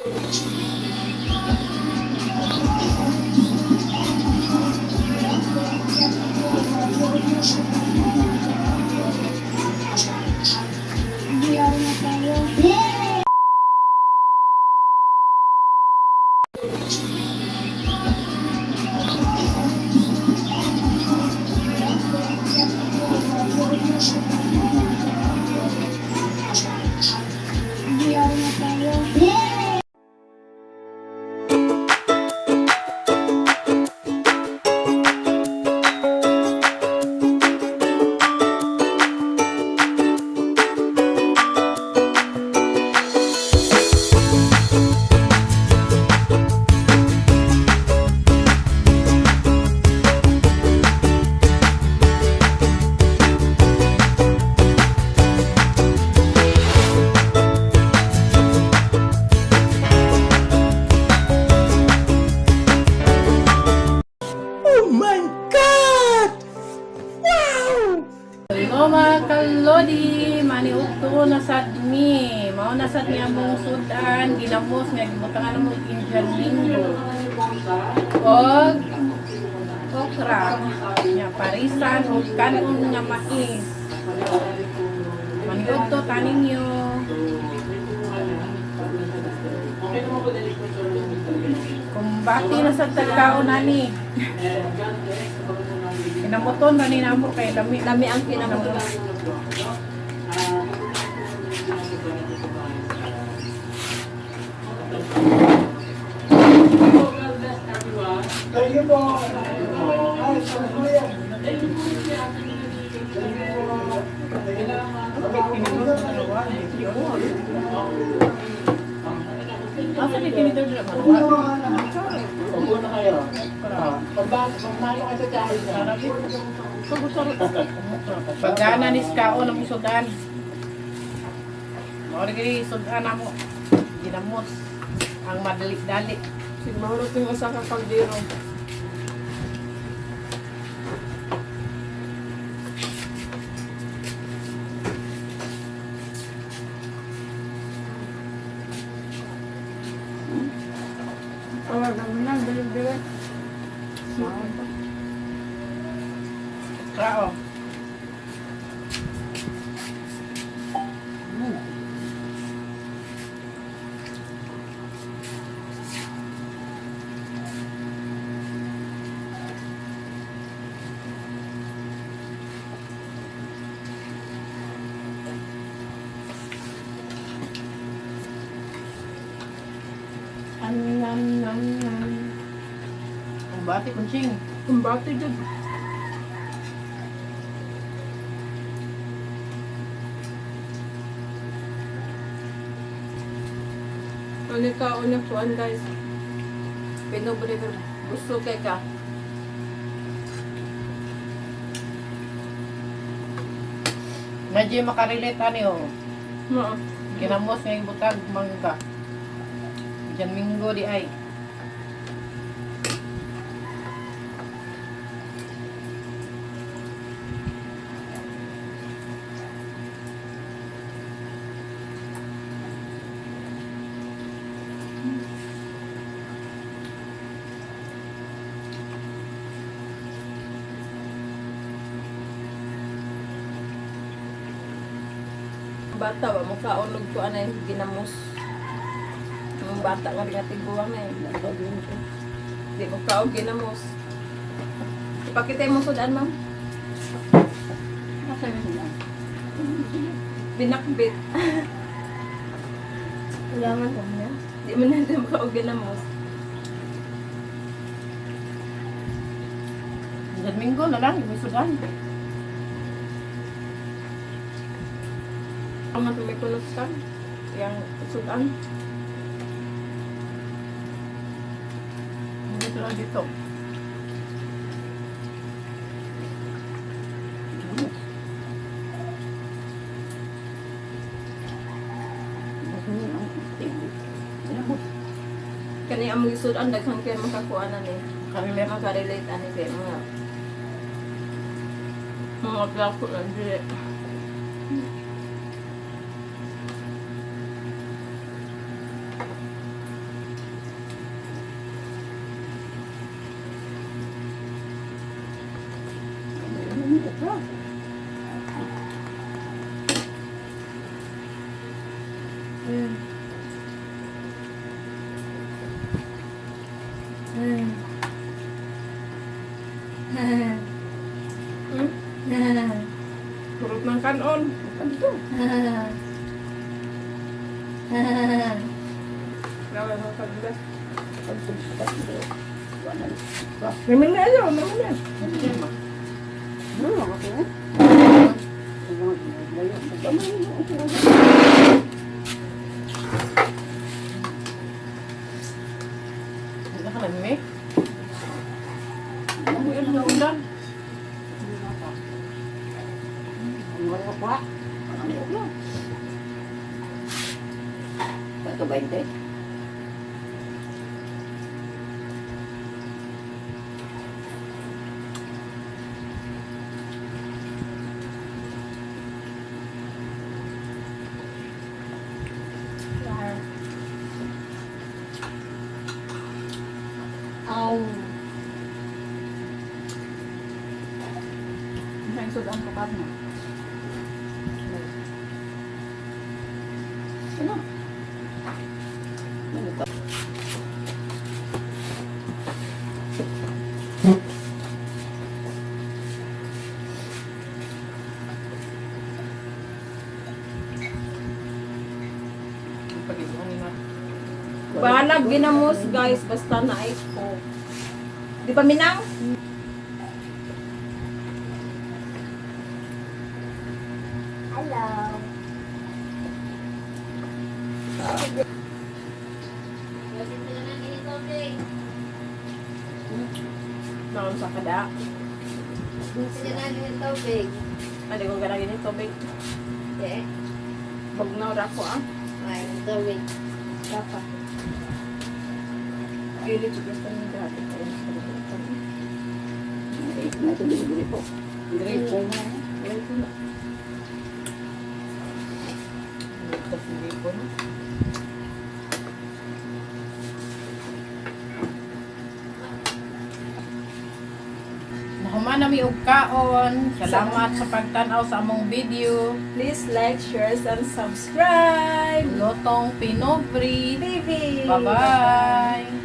Biyari na tayo. Biyari na tayo. Oh my God! Wow! Hello mga kalodi, maniudto na sad mi. Mao na sad niya mong sudan, ginamos nga gibutangan mo Indian linggo. Og okra, nya parisan og kanon nga mais. Maniudto tanin niyo. Kumbati na sad tagkaon nani. Kinamuton na ni namo kay lami. Lami ang kinamutan. Thank you po. Ay, sorry. Thank you po. Asa ni tinidor dira manuwa? Upo na kayo. Pag kayo sa challenge na. Pagana ni Skao ng sudan. Mao rin sudan amo. Ginamos ang madali-dali. Siguro yung usa ka kaldero. Oh, ganun lang, dali-dali. Krao. Am nam nam nam. Ang bati kunsing. Kumbati dyan. Ano ka, una puan guys. Pinubre gusto kay ka. Medyo makarelate ani oh. Oo. Ginamos ngayong butag mangga. Diyan minggo di ay. Bata ba mukhaon og kuan ay ginamos. Ang bata nga nga tiguang na eh. Di mo kaog ginamos. Ipakita mo sudan, ma'am. Binakbit. Wala man kami yan. Di mo na din makaog ginamos. Diyan minggo na lang, yung sudan. Ang nga may kulot ka. Yang sudan. Hindi sila dito. Kani ang mga sudan daghan kay makakuanan eh. Karelate. Makarelate ani kay mga plako lang dili. Turot ng kanon. Ito. Grabe mo sa bigas. Naman na ayaw, naman na. Wala ka lang, may. Ano na ulan? Ito 20? Aw. Ang sudan ko karna. Ano? Ano ka? Bahalag ginamos guys, basta na ko. Di ba minang? Hello. Naon sa kada. Ano ko ganang gini tubig. Bagnaw ra ko ah. Gili ko gusto ni dati ko. Na ito, dili po. Dili po. Nahuman na mi og kaon. Salamat sa pagtan-aw sa among video. Please like, share, and subscribe. Lotong Pinobri. TV. Bye-bye.